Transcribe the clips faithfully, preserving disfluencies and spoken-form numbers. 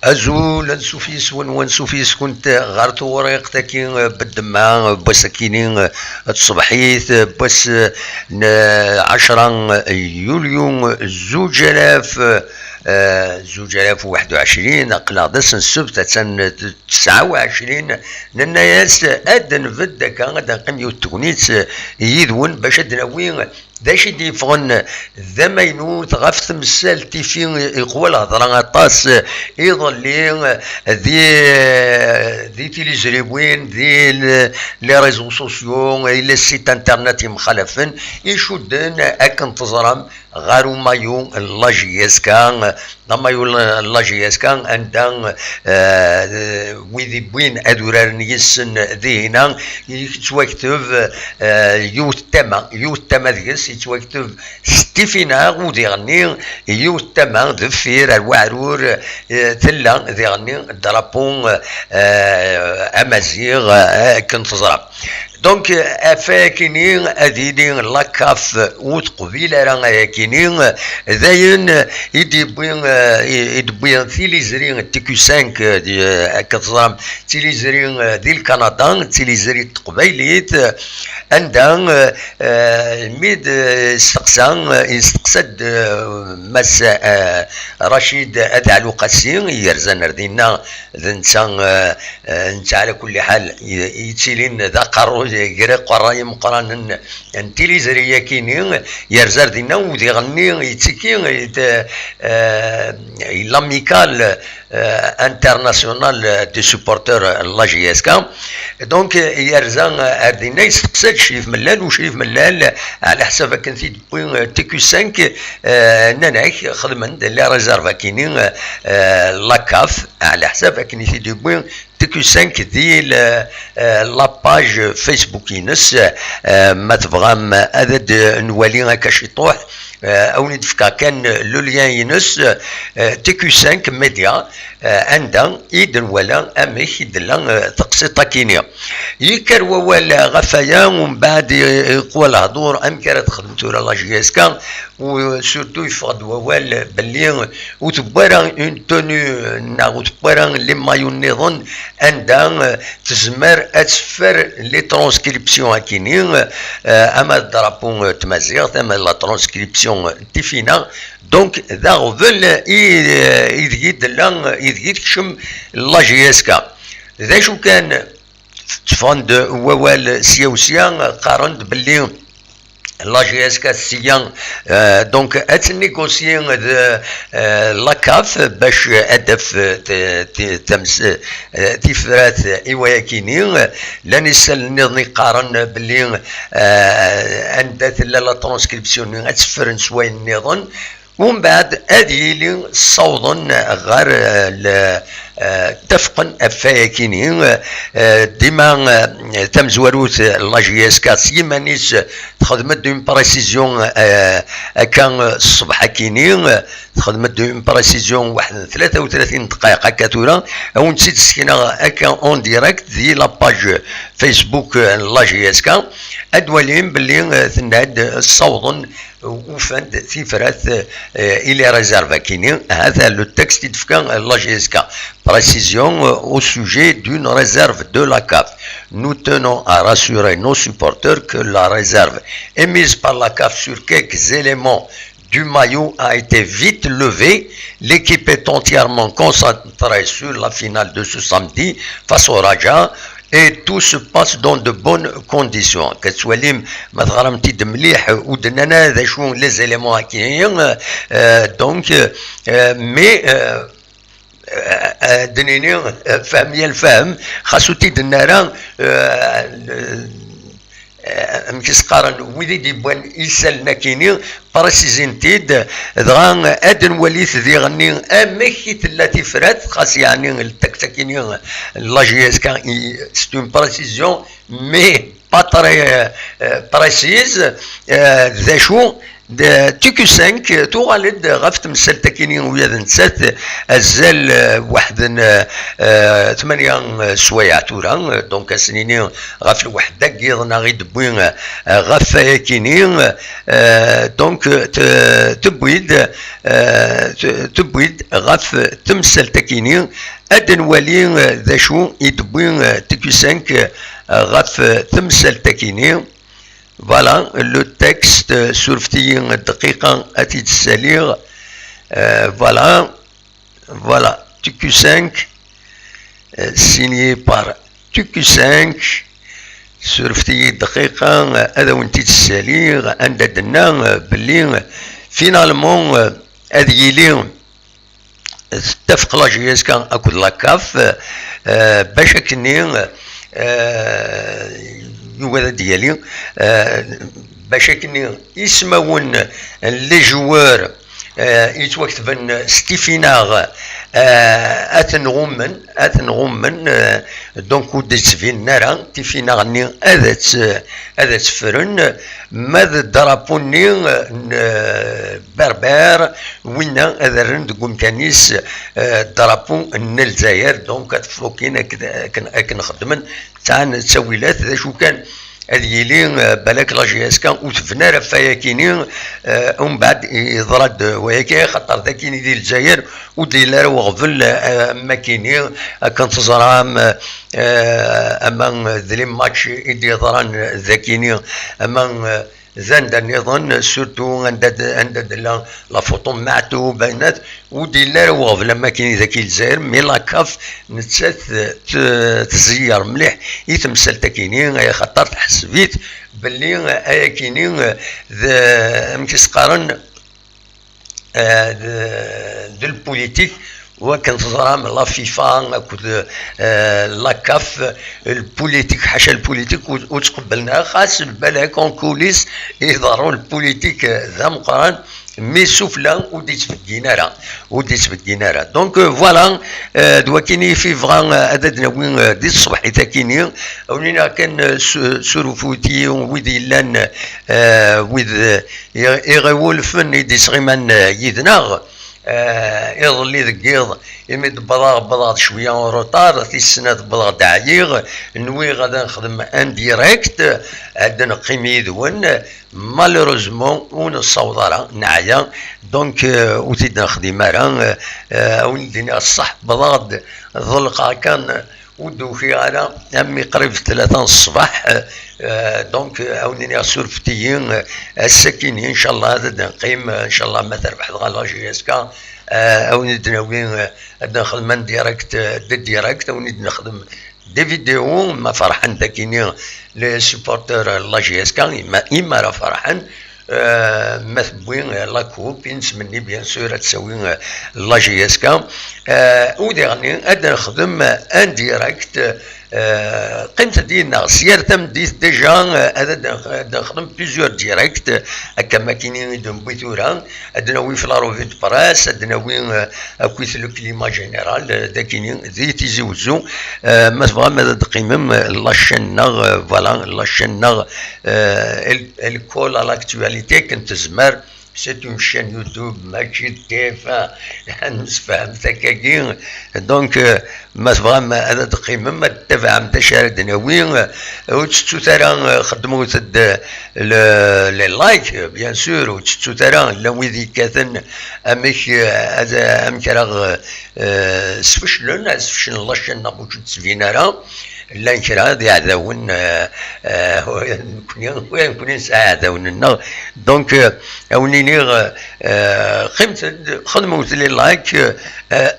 Azul, ansuf yes-wen, wansuf yes-kunt ɣer tewriqt-agi, eh, beddemma, eh, n wass-akini, eh, n tṣebḥit, eh, n wass, eh, n, eh, ɛecra, eh, yulyu, eh, zuǧ alaf, eh, zuǧ alaf u waḥed u ɛecrin, aql-aɣ d ass n ssebt, attan, eh, tesɛa u ɛecrin, nenna-yas ad nbedd akka, ad neqqim yiwet tegnit, eh, yid-wen bac ad d-nawi d acu i d-yeffɣen d amaynut ɣef temsalt tifi iqwa lhedra aṭas iḍelli di, di tilizriwin, di le-, les réseaux sociaux, i les sites internet yemxalafen, icudden akken teẓram ɣer umayu n la J S K, amayu n la J S K, anda, eh, wid iwwin ad uraren yis-sen dihina, yettwakteb, eh, yiwet tama, yiwet tama deg-s, yettwakteb s tifinaɣ, u diɣenni yiwet tama deffir ar waɛrur, eh, tella diɣenni drapeau, eh, amaziɣ, eh, akken teẓram. Donc, eh, ɣef wayakini ad yili la CAF ur teqbil ara ayakini, d ayen i d-yewwi, eh, i, i d-yewwi tilizri T Q cinq, eh, di, eh, akka teẓram, tilizri, eh, di Lkanada, tilizri teqbaylit, eh, anda, eh, eh, mi d-, eh, yesteqsa, eh, yesteqsa-d, eh, Mass, eh, Racid At Ɛli Uqasi, yerzan ar dinna, d netta, eh, eh, netta ɛla kulli ḥal, i, yettilin d aqerru gar iqerra imeqqranen n tilizri-yakini, yerza ar dinna, u diɣenni yettiki, eh, l'Amicale, eh, Internationale des Supporters n la J S K. Donc, eh, yerza, eh, ar dinna, yesteqsa-d Crif Mellal, u Crif Mellal, ɛla ḥsab akken t-id-tewwi, eh, T Q cinq, eh, nnan-ak, xedmen-d les réserves akini, eh, la CAF, ɛla ḥsab akken i t-id-yewwi T Q cinq di le-, eh, la page Facebook-ines, eh, ma tebɣam ad d-nwali akka ciṭuḥ, eh, a wen-d-fkeɣ kan le lien-ines, eh, T Q cinq Média, eh, anda i d-nwala amek i d-tella, eh, teqsiṭ akini. Yekker wawal ɣef waya, umbeɛd i-, iqwa lehdur amek ara texdem tura la J S K, u surtout yeffeɣ-d wawal belli ur tewwi ara une tenue neɣ ur tewwi ara les maillots nniḍen anda, eh, tezmer ad teffer les transcriptions akini, eh, ama d drapeau, eh, tmaziɣt, ama d la transcription n tifinaɣ. Donc, d aɣbel i, eh, ideg i d-tella, ideg i tekcem la J S K. D acu kan, tteffɣen-d wawal sya u sya, qqaren-d belli la J S K sya, eh, donc, ad tnégocier d, eh, la CAF bac ad taf, eh, t-, t-, tams-, eh, tifrat i wayakini. Llan isallen nniḍen i qqaren belli, eh, anda tella la transcription-nni ad tt-ffren s wayen nniḍen. Umbeɛd ad yili ssawḍen ɣer, eh, le-, eh, ttafqen ɣef wayakini, eh, dima, eh, tamezwarut, eh, la J S K s yiman-is, eh, texdem-d une précision, eh, akka, eh, ṣṣbeḥ akini, eh, texdem-d une précision waḥed n tlata u tlatin ddqayeq akka tura, a wen-tt-id-ssekneɣ akka en direct di la page Facebook, eh, n la J S K, ad twalim belli, eh, tenna-d, eh, ssawḍen ufan-d tifrat, eh, i les réserves akini, hata le texte i d-tefka la J S K. Précision, euh, au sujet d'une réserve de la CAF. Nous tenons à rassurer nos supporters que la réserve émise par la CAF sur quelques éléments du maillot a été vite levée. L'équipe est entièrement concentrée sur la finale de ce samedi face au Raja et tout se passe dans de bonnes conditions. Ad twalim, ma teɣram-t-id mliḥ, ur d-nnan ara d acu les éléments akini, euh, donc, euh, mais, euh, euh, euh, d-nini, euh, fahem ya lfahem, xas ur t-id-nenna ara, euh, euh, amek i s-qqaren, wid i d-yewwan isallen akini, préciser-t-id, dɣa ad nwalit diɣenni amek i tella tifrat, xas yeɛni le texte akini, la J S K, i-, c'est une précision, mais pas très, euh, euh, précise, euh, d acu, T Q cinq tuɣal-d ɣef temsalt-akini, ula d nettat azal, eh, waḥed n, eh, tmanya, eh, swayeɛ tura, eh, donc ad s-nini ɣef lweḥda n yiḍ neɣ i d-wwi, eh, ɣef wayakini, eh, donc, eh, te-, tewwi-d, eh, te-, tewwi-d ɣef temsalt-akini. Ad nwali, eh, d acu i d-wwi, eh, T Q cinq, eh, ɣef, eh, temsalt-akini. Voilà, le texte, euh, surfet-iyi dqiqa ad t-id-ssaliɣ. Euh, voilà, voilà, T Q cinq, euh, signé par T Q cinq. Surfet-iyi dqiqa, euh, ad awen-t-id-ssaliɣ, anda d-tenna, euh, belli, euh, finalement, euh, ad yili tettafeq la J S K akked la CAF, euh, bac akkenni, euh, yugi ad d-yali, euh, bac akkenni ismawen n les joueurs, euh, yettwaketben s tifinaɣ, euh, ad ten-ɣummen, ad ten-ɣummen, euh, donc ur d-ttbinen ara, tifinaɣ-nni ad tt-, ad tt-ffren, ma d drapeau-nni n, euh, Berber, winna ad rren deg umkan-is, eh, drapeau n Lezzayer, donc ad flukin akken, akken, akken xeddmen, sɛan ttawilat, d acu kan, ad yili, eh, balak la J S K ur tebni ara ɣef wayakini, eh, umbeɛd yeḍra-d wayaki, axaṭer d akini di Lezzayer ur d-yelli ara weɣbel, eh, am akini, akken teẓram, eh, ama d les matchs i d-yeḍran d akini, ama, eh, d anda nniḍen, surtout anda d-, anda d-, la, la photo n Maɛtub, aynat, ur d-yelli ara weɣbel am akini dagi Lezzayer, mais la CAF nettat t-, tzeyyar mliḥ i temsalt-akini, ay axaṭer tḥesseb-it belli ayakini d, amek i s-qqaren, eh, d, d lpulitik, wakken teẓram la FIFA akked, eh, la CAF, lpulitik, ḥaca lpulitik, ur, ur ttqebblen ara, xas lbalak en coulisses iḍerru lpulitik, eh, d ameqqran, mais sufella ur d-yettbeggin ara, ur d-yettbeggin ara. Donc, euh, voilà, euh, d wakini i yebɣa, euh, ad d-nawi, euh, di tṣebḥit-akini, awen-iniɣ kan, euh, su-, surfut-iyi wid yellan, euh, wid, euh, i, i ɣ-iwulfen i d-isɣiman, euh, yid-neɣ, euh, iḍelli deg yiḍ, imi d-wwḍeɣ, wwḍeɣ-d cwiya en retard, tis snat wwḍeɣ-d ɛyiɣ, nwiɣ ad nexdem en direct, ad neqqim yid-wen, malheureusement ur nessaweḍ ara, neɛya, donc, euh, ur t-id-nexdim ara, euh, euh, a wen-d-iniɣ ṣṣeḥ, wwḍeɣ-d, ḍelqeɣ kan, ur d-ukiɣ ara, armi qrib tlata n ṣṣbeḥ, euh, donc, euh, a wen-iniɣ surfet-iyi, euh, ass-akini, incallah, ad d-neqqim, euh, incallah, ma terbeḥ dɣa la J S K, euh, a wen-id-nawi, euh, ad nexdem en direct, euh, de direct, a wen-id-nexdem des vidéos, ma ferḥen d akini les supporters n la J S K, ima, ima ara ferḥen, euh, ma tewwi, euh, la coupe, i nettmenni, bien sûr, ad tawi, euh, la J S K. Euh, u diɣenni, ad nexdem, euh, en direct, euh, qqimet-d yid-neɣ s yir tameddit, déjà, euh, ad, ad, ad nexdem plusieurs directs, euh, akka am akini i d-newwi tura, ad nawi f la revue de presse, ad nawi, euh, akkit le climat général, euh, d akini, di Tizi Wezzu, euh, ma tebɣam ad d-teqqimem, euh, la chaîne-nneɣ, euh, voilà, la chaîne-nneɣ, euh, elle, elle colle à l'actualité, akken tezmer, c'est une chaîne YouTube, mačči d T F un, ad nemsefham takkagi, donc, euh, ma tebɣam ad d-teqqimem, ad d-tabaɛem d acu ara d-nawi, euh, ur tettut ara, euh, xedmet-d, euh, le, les likes, euh, bien sûr, ur tettut ara, llan wid yekkaten amek, euh, ad, amek ara, euh, euh, sfeclen, ad sfeclen la chaîne-nneɣ, ur tt-ttbin ara, llan kra d iɛdawen, euh, euh, nekni, nekni nesɛa iɛdawen-nneɣ, donc, euh, a wen-iniɣ, euh, qqimet-d, xedmet les likes, euh,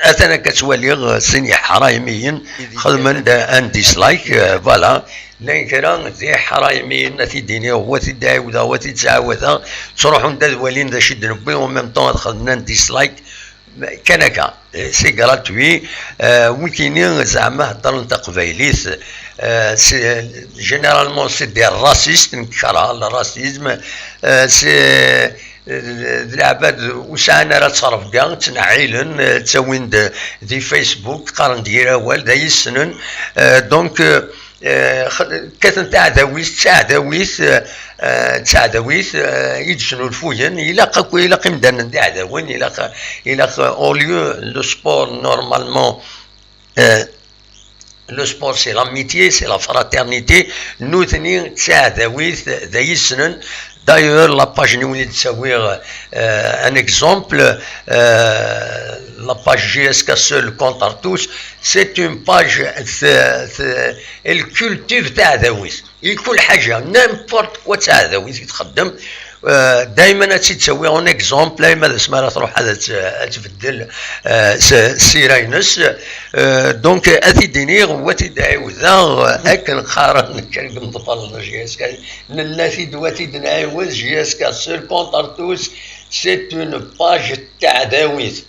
atan akka ttwaliɣ, euh, sin yeḥraymiyen xedmen-d un dislike, euh, voilà. Llan kra d iḥraymiyen, ad t-id-iniɣ, wa t-id-ɛiwdeɣ, wa t-id-ttɛawadeɣ, ttruḥun-d ad walin d acu i d-newwi, en même temps ad xedmen un dislike, kan akka, c'est gratuit. Euh, wikini zeɛma heddren taqbaylit, euh, c'est, généralement c'est des racistes, nekk kerheɣ le racisme, euh, c'est, euh, d leɛbad ur sɛan ara ttrebga, ttneɛɛilen, euh, ttawin-d di Facebook, qqaren-d yir awal, d ay ssnen, euh, donc, euh, eh, x- kkaten taɛdawit, d taɛdawit, eh, eh, d taɛdawit, eh, i d-snulfuyen. Ilaq akk, ilaq imdanen d iɛdawen, ilaq, ilaq, au lieu, le sport, normalement, eh, le sport, c'est l'amitié, c'est la fraternité. Nutni d taɛdawit, d ay ssnen. D'ailleurs, la page n win i d-ttawiɣ, euh, un exemple, euh, la page J S K seul contre tous, c'est une page, c'est, c'est, elle cultive taɛdawit. I kul ḥaǧa, n'importe quoi d taɛdawit i txeddem. Euh, dayman ad tt-id-tawi en exemple, ayma d asmi ara truḥ ad tt-, ad tbeddel, euh, s-, ssira-ines. Euh, donc, ad t-id-iniɣ, wa t-id-ɛiwdeɣ, euh, akken qqaren kra n yimḍebbren n J S K, nella-t-id, wa t-id-nɛiwed, J S K seul contre tous, c'est une page d taɛdawit.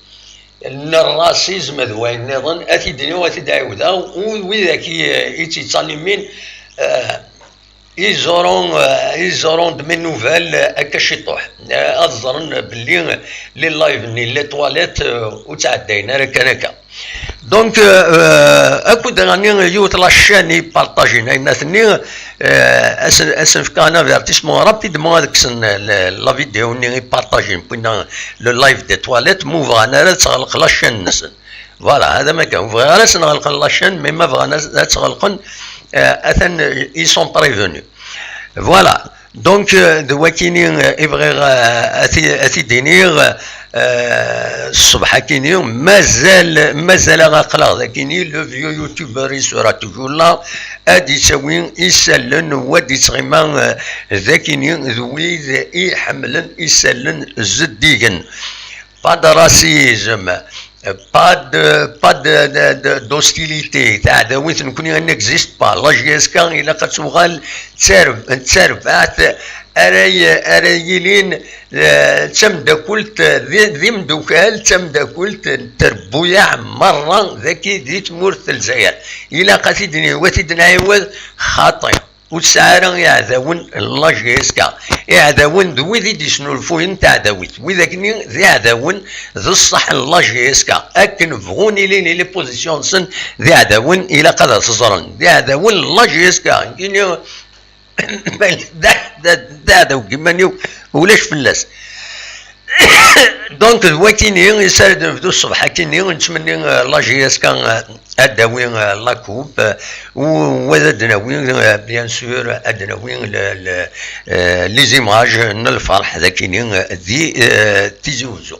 N rrasizm d wayen nniḍen, ad t-id-iniɣ, ad t-id-ɛiwdeɣ, u widak i, i tt-yettalimin, euh, ils auront, euh, ils auront de mes nouvelles, euh, akka ciṭuḥ. Euh, ad ẓren belli les lives-nni, les toilettes, euh, ur ttɛeddayen ara kan akka. Donc, euh, euh, akked daɣen yiwet la chaîne i partajin ayennat-nni, euh, ad sen-, ad sen-fkeɣ un avertissement rapidement ad kksen le, la vidéo-nni i partajin, puis le live des toilettes, mu bɣan ara ad tɣelq la chaîne-nsen. Voilà, هذا ما كان. Ur bɣiɣ ara ad sen-ɣelqen la chaîne, mais ma bɣan ad, ad tt-ɣelqen, euh, atan, ils sont prévenus. Voilà. Donc, euh, d wakini, euh, i bɣiɣ, euh, ad t-, ad t-id-iniɣ, euh, ṣṣbeḥ akini, mazal, mazal aql-aɣ d akini, le vieux youtubeur il sera toujours là, ad d-yettawi isallen, u ad d-yettɣima, euh, d akini, d wid i iḥemmlen isallen zeddigen. Pas de racisme, pas de, pas de, de, de, d'hostilité. Taɛdawit nekkni elle n'existe pas. La J S K ilaq ad tuɣal d tarb-, d tarbaɛt ara y-, ara yilin, eh, d tamdakkelt, d, d imdukal, d tamdakkelt n trebbuyaɛ merra daki di tmurt n Lezzayer. Ilaq ad t-id-, ad t-id-nɛiwed xaṭi. Ur tesɛi ara iɛdawen n la J S K. Iɛdawen d wid i d-yesnulfuyen taɛdawit. Wid akkenni d iɛdawen d ṣṣeḥ n la J S K. Akken bɣun ilin i les positions-nsen d iɛdawen, ilaq ad t-ẓren. D iɛdawen n la J S K. Nekkini, d, d, d aɛdaw n yiman-iw, ulac fell-as. Donc, d wakini, isar ad nebdu ṣṣbeḥ akini, nettmenni, euh, la J S K, euh, ad d-tawi, euh, la coupe, euh, u, u ad d-nawi, euh, bien sûr, ad d-nawi le, le, euh, les images n lferḥ d akini, euh, di, euh, Tizi Uzzu.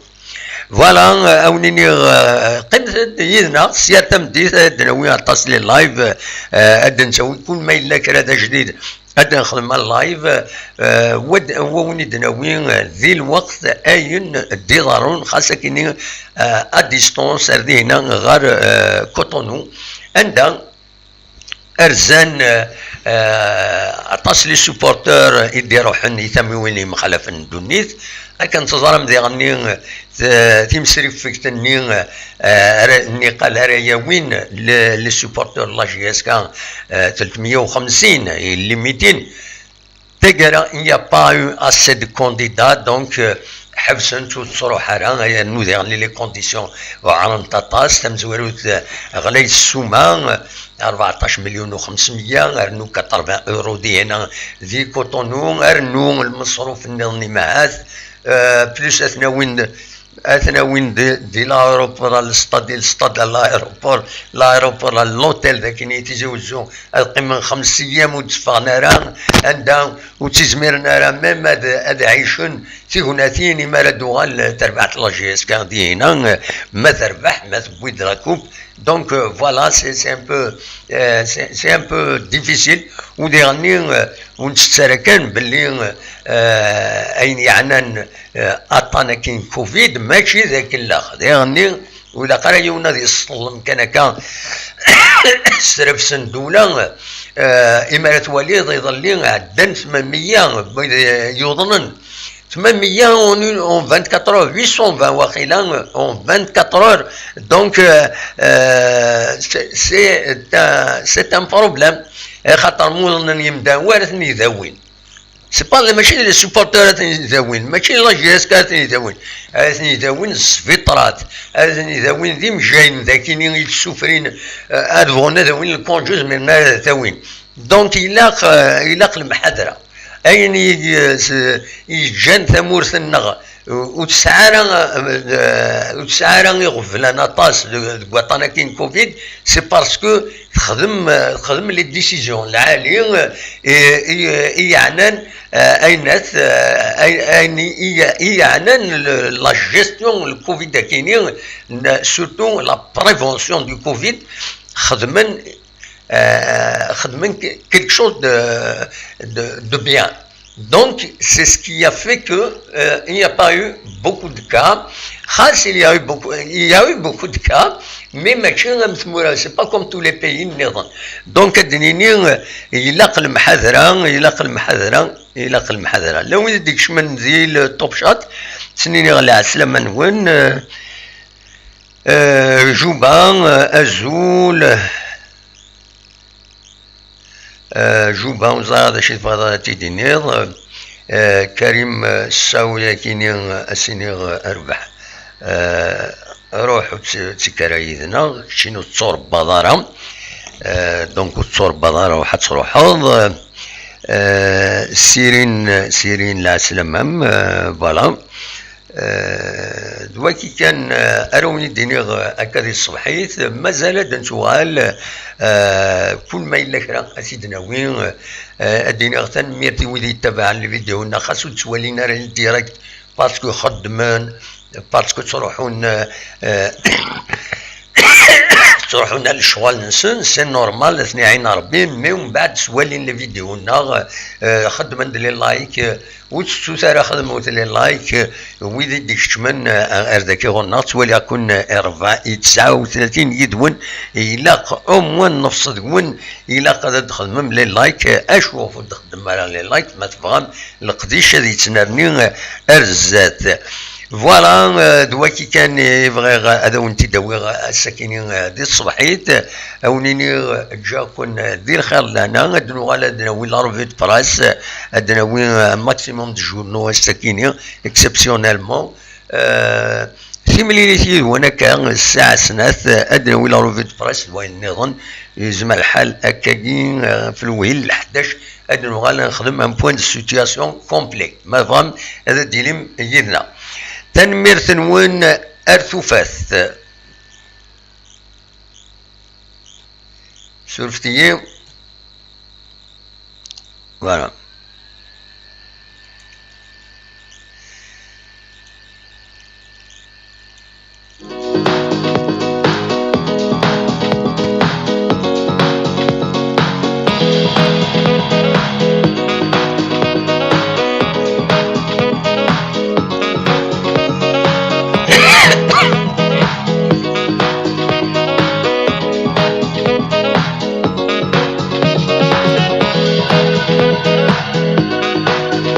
Voilà, euh, ad wen-iniɣ, euh, qqimet-d yid-neɣ, sya tameddit, ad d-nawi aṭas les lives, euh, ad d-nettawi kul ma yella kra d ajdid. Ad nexdem live, euh, wad-, wa win i d-nawi, euh, di lweqt ayen d-iḍerrun, xas akini, euh, à distance, ar dihina ɣer, euh, Cotonou, anda rzan, euh, euh, aṭas les supporters i d-iruḥen i tamiwin yemxalafen n ddunit. Akken teẓram diɣenni, euh, timsrifegt-nni, euh, ara, niqal ara yawin le, les supporters n la J S K, euh, telt meyya u xemsin, ilimitin. Taggara, il n'y a pas eu assez de candidats, donc, euh, ḥebsent ur tettruḥ ara, yernu diɣen les conditions uɛrent aṭas, tamezwarut, euh, ɣlayet ssuma, euh, rbeɛṭac melyun u xemsmeyya, rnu quatre-vingts euros dihina di Cotonou, rnu lmeṣruf nniḍen imahat, euh, plus ad ten-awin d, ad ten-awin di, di l'aéroport, à le stade, di le stade, à l'aéroport, l'aéroport, à l'hôtel, d akken i Tizi Uzzu, ad qqimen xems ayyam ur d-ffɣen ara, anda ur ttizmiren ara même ad, ad ɛicen tignatin, imi ara d-tuɣal terbaɛt la J S K dihina, ma terbeḥ, ma tewwi-d la coupe. Donc, euh, voilà, c'est, c'est un peu, euh, c'est, c'est un peu difficile. U diɣenni, euh, ur nettett ara kan belli, euh, ayen yeɛnan, euh, aṭṭan akin covid, mačči d akellax. Diɣenni, ur ilaq ara yiwen ad yesseṭṭel kan akka s trefs n ddula, euh, imi ara twaliḍ iḍelli ɛeddan tmanmeyya n wid, euh, yuḍnen. Tmanmeyya en, en vingt-quatre heures, huit cent vingt waqila, en vingt-quatre heures. Donc, euh, euh, c'est, c'est un, c'est un problème. Axaṭer ma uḍnen yimdanen, wa ara ten-idawin. C'est pas, mačči d les supporters ara ten-idawin, mačči d la J S K ara ten-idawin. Ara ten-idawin sbiṭrat, ara ten-idawin d imejjayen d akini i d-ssufrin, euh, ad bɣun ad awin lkunǧu, zmiren ara ad t-awin. Donc ilaq, euh, ilaq lemḥadra. Ayen i, i yeǧǧan tamurt-nneɣ ur tesɛi ara, euh, ur tesɛi ara iɣeblan aṭas deg, deg waṭṭan-agi n covid, c'est parce que texdem, euh, texdem les décisions lɛali, euh, i, i, i yeɛnan, euh, aynat, euh, ay- ayen i, i, i yeɛnan le- la gestion le covid akini, n- surtout la prévention du covid, xedmen, euh, xedmen que- quelque chose de, de, de bien. Donc, c'est ce qui a fait que, euh, il n'y a pas eu beaucoup de cas. Xas, il y a eu beaucoup, il y a eu beaucoup de cas, mais mačči am tmura, c'est pas comme tous les pays nniḍen. Donc, ad d-nini, euh, ilaq lemḥadra, ilaq lemḥadra, ilaq lemḥadra. Lawin i d-ikecmen di le Top Shot, ttniniɣ lɛeslama-nwen, euh, euh, Juba, euh, azul. Euh, Juba, ur ẓriɣ d acu i tebɣiḍ ad t-id-tiniḍ. Euh, Karim, euh, Sawi, akini, euh, ad s-iniɣ, euh, rbeḥ. Euh, ruḥ ur tt- ur ttekk ara yid-neɣ, keččini ur tetturebbaḍ ara. Euh, donc ur tetturebbaḍ ara, ruḥ ad truḥeḍ. Euh, Sirin, Sirin, lɛeslama-m, euh, voilà. Euh, d waki kan, euh, ara wen-id-iniɣ, euh, akka di tṣebḥit, mazal ad d-nettuɣal, euh, kul ma yella kra ad t-id-nawi, euh, ad d-iniɣ tanemmirt i wid yettabaɛen lvidyu-nneɣ, xas ur ttwalin ara le direct, parce que xeddmen, parce que ttruḥun, euh, ttruḥun ar lecɣal-nsen, c'est normal, ad ten-iɛin Rebbi, mais umbeɛd ttwalin lvidyu-nneɣ, euh, xeddmen-d les likes, euh, ur tettut ara xedmut les likes, euh, wid i d-ikeččmen, euh, ar daki ɣur-neɣ, ttwaliɣ-ken, euh, rebɛa i tesɛa u tlatin yid-wen, ilaq au moins nefṣ deg-wen, ilaq ad d-txedmem les likes, euh, acu ɣef ur d-txeddmem ara les likes, ma tebɣam leqdic ad yettnerni, euh, ar zdat. Voilà, euh, d waki kan i bɣiɣ ad awen-t-id-awiɣ ass-akini, euh, di tṣebḥit. Ad wen-iniɣ, euh, ǧǧiɣ-ken, euh, di lxir d lehna. Ad nuɣal ad nawi la revue de presse, ad nawi, euh, un maximum de journaux ass-akini, exceptionnellement. Euh, timlilit yid-wen akka, ssaɛa snat, euh, ad nawi la revue de presse d wayen nniḍen. Yezmer lḥal akkagi, euh, f lwil leḥdac, ad nuɣal ad nexdem un point de situation complet. Ma tebɣam ad d-tilim yid-neɣ. Tanemmirt-nwen, ar tufat. Surfet-iyi. Voilà.